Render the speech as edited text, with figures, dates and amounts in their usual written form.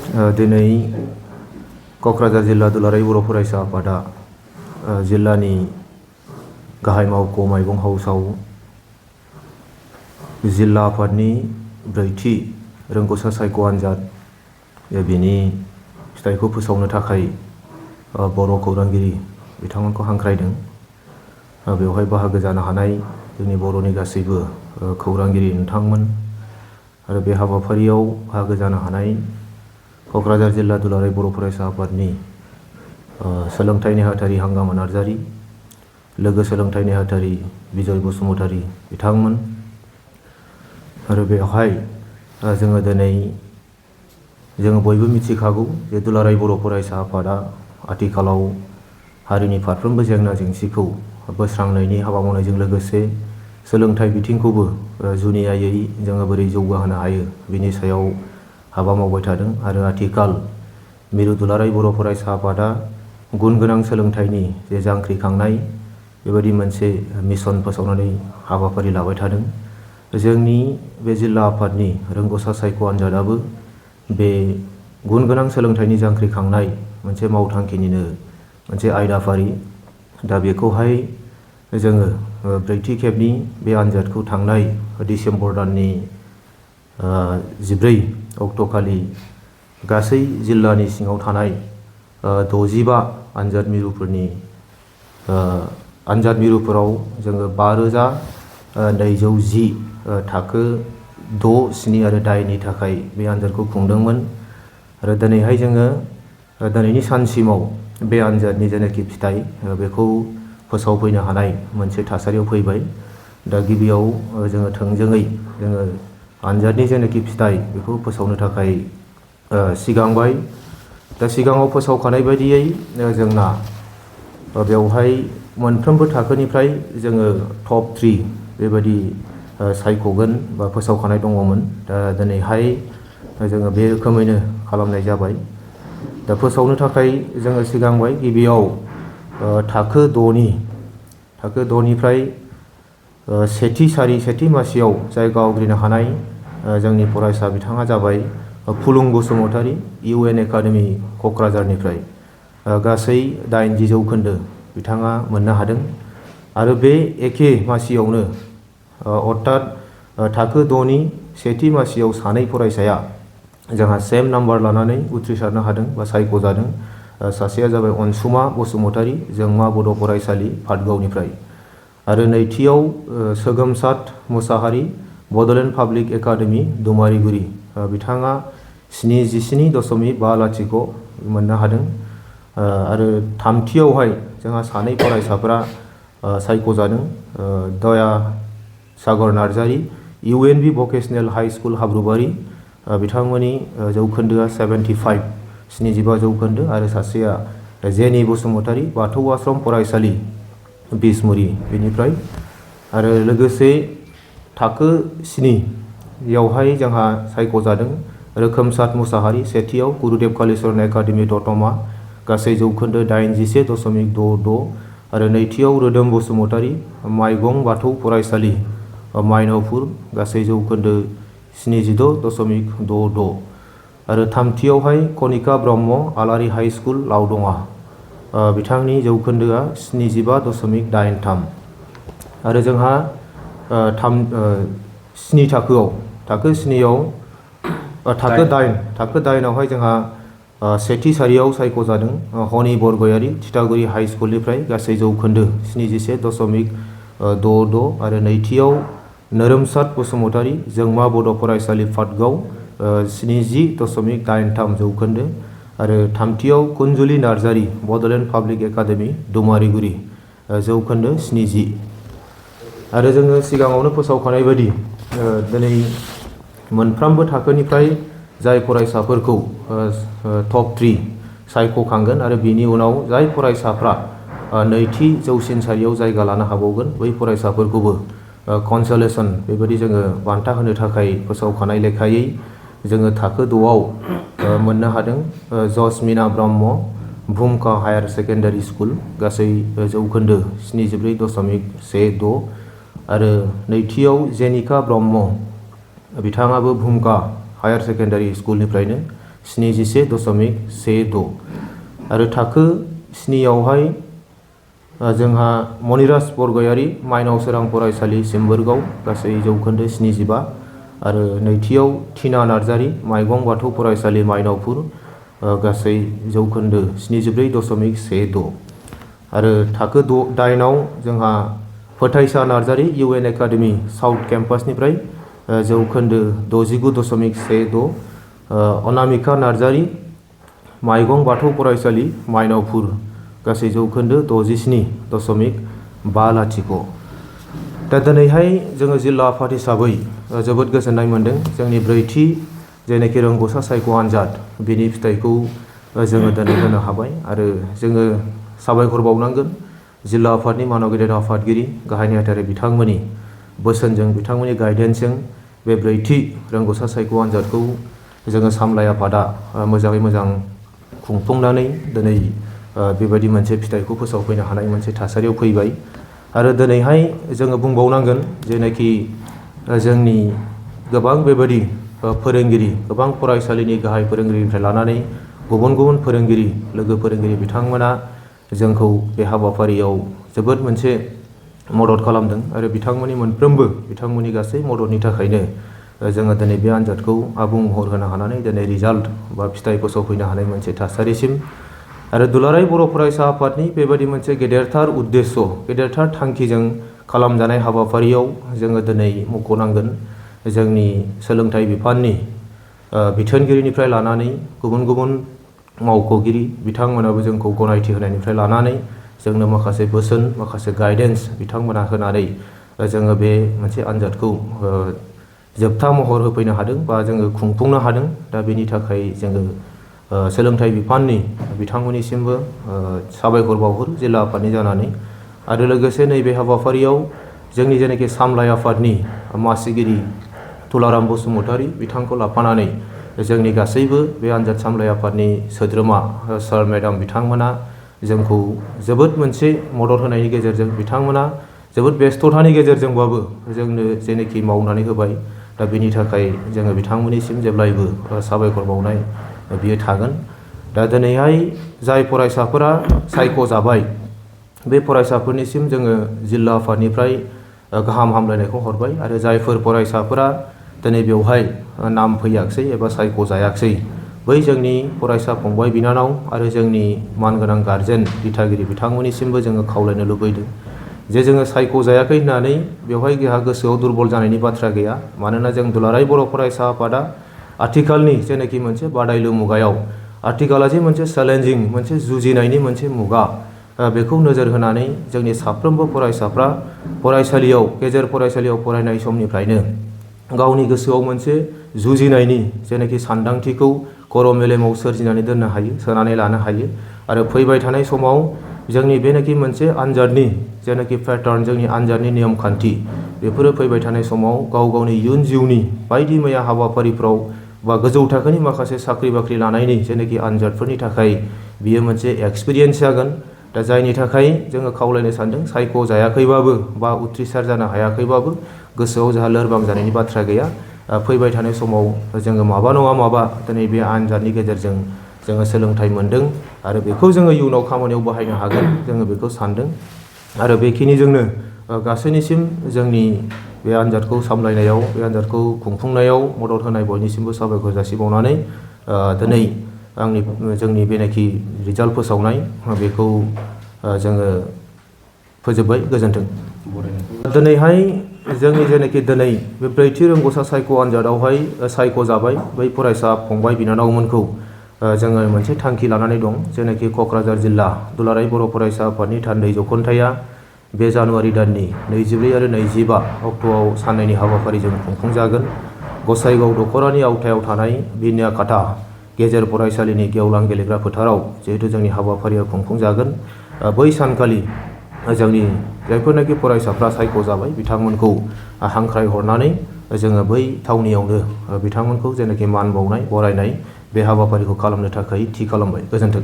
दिनै क'क्राझार जिल्ला दुलाराय बर' फरायसा आफादा जिल्लानि गाहाय मावख' माइगं हाउसाव जिल्ला आफादनि ब्रैथि रोंग'सा सायख' आनजाद बेनि फिथाइखौ फोसावनो थाखाय बर' खौरांगिरि बिथांमोनखौ हांख्रायदों। बेवहाय बाहागो जानो हानाय जोंनि बर'नि गासैबो खौरांगिरि नोंथांमोन आरो बे हाबाफारियाव बाहागो जानो हानाय क'क्राझार जिल्ला दुलाराय बर' फरायसा आफादनि सोलोंथाइ नेहाथारि हांगामा नार्जारि, लोगो सोलोंथाइ नेहाथारि बिजय बसुमतारी बिथांमोन आरो बेवहाय जोङो दिनै जोङो बयबो मिथिखागौ जे दुलाराय बर' फरायसा आफादा आथिखालाव हारिनि फारफ्रोमबो जेंना जेंसिखौ बोस्रांनायनि हाबा मावनायजों लोगोसे सोलोंथाइ बिथिंखौबो जुनियायै जोङो बोरै जौगाहोनो हायो बिनि सायाव हाबा मावबाय थादों आरो आथिखाल मिरु दुलाराय बर' फरायसा आफादा गुन गोनां सोलोंथाइनि जे जांख्रिखांनाय बेबायदि मोनसे मिशन फोसावनानै हाबाफारि लाबाय थादों। जोंनि बे जिल्ला आफादनि रोंग'सा सायख' आनजादाबो बे गुन गोनां सोलोंथाइनि जांख्रिखांनाय मोनसे मावथांखिनिनो मोनसे आयदाफारि। दा बेखौहाय जोङो ब्रैथि खेबनि बे आनजादखौ थांनाय डिसेम्बर दाननि 14 अक्ट'खालि गासै जिल्लानि सिङाव थानाय 65 आनजाद मिरुफोराव जोङो 5,210 थाखो 6, 7 आरो 8 नि थाखाय बे आनजादखौ खुंदोंमोन आरो दिनैहाय जोङो दिनैनि सानसिमाव बे आनजादनि जेनाखि फिथाइ बेखौ फोसावफैनो हानाय मोनसे थासारियाव फैबाय। दा गिबियाव जोङो थोंजोङै जोङो आनजादनि जेनाखि फिथाइ बेखौ फोसावनो थाखाय सिगांबाय। दा सिगाङाव फोसावखानाय बायदियै जोंना बेवहाय मोनफ्रोमबो थाखोनिफ्राय जोङो टप 3 बेबायदि सायख'गोन बा फोसावखानाय दङमोन। दा दिनैहाय जोङो बे रोखोमैनो खालामनाय जाबाय। दा फोसावनो थाखाय जोङो सिगांबाय। गिबियाव थाखो 6निफ्राय सेथि मासियाव जायगा आवग्रिनो हानाय जोंनि फरायसा बिथाङा जाबाय फुलुं बसुमतारी, UN एकाडेमि क'क्राझारनिफ्राय गासै 80 जौखोन्दो बिथाङा मोननो हादों आरो बे एखे मासियावनो अर्थात थाखो 6नि सेथि मासियाव सानै फरायसाया जोंहा सेम नाम्बार लानानै उथ्रिसारनो हादों बा सायख'जादों। सासेया जाबाय अनसुमा बसुमतारी, जोंमा बड' फरायसालि पाटगावनिफ्राय आरो नैथियाव सोगोमसाद मुसाहारि, बड'लेण्ड पाब्लिक एकाडेमि दुमारिगुरि, बिथाङा 77.50 मोननो हादों आरो थामथियावहाय जोंहा सानै फरायसाफोरा सायख'जादों। Daya Sagar Narzary, UNB Vocational High School Habrubari, बिथांमोननि जौखोन्दोआ 75 जौखोन्दो आरो सासेया जेनि बसुमतारी, बाथौ आश्रम फरायसालि बिसमुरि बेनिफ्राय आरो लोगोसे थाखो 7यावहाय जोंहा सायख'जादों रोखोमसाद मुसाहारि, सेथियाव गुरुदेव कालिचरण एकाडेमि दतमा, गासै जौखोन्दो 81.66 आरो नैथियाव रोदोम बसुमतारी, माइगं बाथौ फरायसालि माइनावपुर, गासै जौखोन्दो 76.66 आरो थामथियावहाय कनिका ब्रह्म आलारि हाइ स्कुल लावदङा, बिथांनि जौखोन्दोआ 75.83 आरो जोंहा थाखो 7याव थाखो 8आवहाय जोंहा सेथि सारियाव सायख'जादों हनि बरगयारि, थिथागुरि हाइ स्कुलनिफ्राय गासै जौखोन्दो 71.66 आरो नैथियाव नोरोमसाद बसुमतारी, जोंमा बड' फरायसालि पाटगाव, 70.83 जौखोन्दो आरो थामथियाव कुनजुलि नार्जारि, बड'लेण्ड पाब्लिक एकाडेमि दुमारिगुरि, जौखोन्दो 70 आरो जोङो सिगाङावनो फोसावखानाय बायदि दिनै मोनफ्रोमबो थाखोनिफ्राय जाय फरायसाफोरखौ टप 3 सायख'खांगोन आरो बिनि उनाव जाय फरायसाफ्रा नैथि जौसिन सारियाव जायगा लानो हाबावगोन बै फरायसाफोरखौबो कनसलेसन बेबायदि जोङो बान्था होनो थाखाय फोसावखानाय लेखायै जोङो थाखो 6आव मोननो हादों Jasmina Brahma, भुमका higher secondary school, गासै जौखोन्दो 74.16 आरो नैथियाव जेनिका ब्रह्म, बिथाङाबो भुमका हायार सेकेन्डारि स्कुलनिफ्रायनो 71.16 आरो थाखो 7आवहाय जोंहा मनिराज बरगयारि माइनाव सोरां फरायसालि सिम्बोरगाव गासै जौखोन्दो 75 आरो नैथियाव टिना नार्जारि माइगं बाथौ फरायसालि माइनावपुर गासै जौखोन्दो 74.16 आरो थाखो 8आव जोंहा फोथायसा नार्जारि UN एकाडेमि साउथ केम्पासनिफ्राय जौखोन्दो 69.16 अनामिका नार्जारि माइगं बाथौ फरायसालि माइनावपुर गासै जौखोन्दो 67.50 दा दिनैहाय जोङो जिल्ला आफाद हिसाबै जोबोद गोजोननाय मोन्दों जोंनि ब्रैथि जेनाखि रोंगौसा सायख' आनजाद बिनि फिथाइखौ जोङो दिनै होनो हाबाय आरो जोङो साबायखर बावनांगोन जिल्ला आफादनि मानाव गेदेर आफादगिरि गाहाय नेहाथारि बिथांमोननि बोसोनजों बिथांमोननि गाइडेन्सजों बे ब्रैथि रोंगौसा सायख' आनजादखौ जोङो सामलाय आफादा मोजाङै मोजां खुंफुंनानै दिनै बेबायदि मोनसे फिथाइखौ फोसावफैनो हानाय मोनसे थासारियाव फैबाय आरो दिनैहाय जोङो बुंबावनांगोन जेनाखि जोंनि गोबां बेबायदि फोरोंगिरि गोबां फरायसालिनि गाहाय फोरोंगिरिनिफ्राय लानानै गुबुन गुबुन फोरोंगिरि लोगो फोरोंगिरि बिथांमोना जोंखौ बे हाबाफारियाव जोबोद मोनसे मदद खालामदों आरो बिथांमोननि गासै मददनि थाखायनो जोङो दिनै बे आनजादखौ आबुं महर होनो हानानै दिनै रिजाल्ट बा फिथाइ फोसावफैनो हानाय मोनसे थासारिसिम आरो दुलाराय बर' फरायसा आफादनि बेबायदि मोनसे गेदेरथार उद्देश्य गेदेरथार थांखिजों खालामजानाय हाबाफारियाव जोङो दिनै मख'नांगोन जोंनि सोलोंथाइ बिफाननि बिथोनगिरिनिफ्राय लानानै गुबुन गुबुन मावख'गिरि बिथांमोनाबो जोंखौ गनायथि होनायनिफ्राय लानानै जोंनो माखासे बोसोन माखासे गाइडेन्स बिथांमोना होनानै जोङो बे मोनसे आनजादखौ जोबथा महर होफैनो हादों बा जोङो खुंफुंनो हादों दा बेनि थाखाय जोङो सोलोंथाइ बिफाननि बिथांमोननिसिमबो साबायखर बावहरो जिल्ला आफादनि जानानै आरो लोगोसे नैबे हाबाफारियाव जोंनि जेनाखि सामलाय आफादनि मासिगिरि तुलाराम बसुमतारी बिथांखौ लाफानानै जोंनि गासैबो बे आनजाद सामलाय आफादनि सोद्रोमा सार मेडाम बिथांमोना जोंखौ जोबोद मोनसे मदद होनायनि गेजेरजों बिथांमोना जोबोद बेस्थ'थानि गेजेरजोंबाबो जोंनो जेनाखि मावनानै होबाय दा बेनि थाखाय जोङो बिथांमोननिसिम जेब्लायबो साबायखर बावनाय बियो थागोन दा दिनैहाय जाय फरायसाफोरा सायख'जाबाय बे फरायसाफोरनिसिम जोङो जिल्ला आफादनिफ्राय गाहाम हामलायनायखौ हरबाय आरो जायफोर फरायसाफोरा दिनै बेवहाय नाम फैयाखसै एबा सायख'जायाखसै बै जोंनि फरायसा फंबाय बिनानाव आरो जोंनि मानगोनां गारजेन दिथागिरि बिथांमोननिसिमबो जोङो खावलायनो लुबैदों जे जोङो सायख'जायाखै होननानै बेवहाय जोंहा गोसोआव दुरबल जानायनि बाथ्रा गैया मानोना जों दुलाराय बर' फरायसा आफादा आथिखालनि जेनाखि मोनसे बादायलु मुगायाव आथिखाला जे मोनसे चेलेन्जिं मोनसे जुजिनायनि मोनसे मुगा बेखौ नोजोर होनानै जोंनि साफ्रोमबो फरायसाफ्रा फरायसालियाव गेजेर फरायसालियाव फरायनाय समनिफ्रायनो गावनि गोसोआव मोनसे जुजिनायनि जेनाखि सानदांथिखौ खर' मेलेमाव सोरजिनानै दोननो हायो सोनानै लानो हायो आरो फैबाय थानाय समाव जोंनि बेनाखि मोनसे आनजादनि जेनाखि पेटार्न जोंनि आनजादनि नियम खान्थि बेफोरो फैबाय थानाय समाव गाव गावनि इयुन जिउनि बायदि मैया हाबाफारिफ्राव बा गोजौ थाखोनि माखासे साख्रि बाख्रि लानायनि जेनाखि आनजादफोरनि थाखाय बियो मोनसे एक्सपिरियेन्स जागोन दा जायनि थाखाय जोङो खावलायनो सानदों सायख'जायाखैबाबो बा उथ्रिसार जानो हायाखैबाबो गोसोआव जोंहा लोरबां जानायनि बाथ्रा गैया फैबाय थानाय समाव जोङो माबा नङा माबा दिनै बे आनजादनि गेजेरजों जोङो सोलोंथाइ मोन्दों आरो बेखौ जोङो इयुनाव खामानियाव बाहायनो हागोन जोङो बेखौ सानदों आरो बेखिनिजोंनो गासैनिसिम जोंनि बे आनजादखौ सामलायनायाव बे आनजादखौ खुंफुंनायाव मदद होनाय बयनिसिमबो साबायखर जासिबावनानै दिनै जोंनि बेनाखि रिजाल्ट फोसावनाय बेखौ जोङो फोजोबबाय गोजोन्थों दिनैहाय जोंनि जेनाखि दिनै बे ब्रैथि रोंगौसा सायख' आनजादावहाय सायख'जाबाय बै फरायसा फंबाय बिनानावमोनखौ जोङो मोनसे थांखि लानानै दं जेनाखि क'क्राझार जिल्ला दुलाराय बर' फरायसा आफादनि थान्दै जख'न्थाया बे जानुवारि दाननि 24 आरो 25 अक्ट'आव साननैनि हाबाफारिजों खुंफुंजागोन गसाइगाव दख'रानि आवथायाव थानाय बिनियाकाटा गेजेर फरायसालिनि गेवलां गेलेग्रा फोथाराव जिहेतु जोंनि हाबाफारिया खुंफुंजागोन बै सानखालि जोंनि जायफोरनाखि फरायसाफ्रा सायख'जाबाय बिथांमोनखौ हांख्रायहरनानै जोङो बै थावनियावनो बिथांमोनखौ जेनाखि मान बावनाय बरायनाय बे हाबाफारिखौ खालामनो थाखाय थि खालामबाय गोजोन्थों।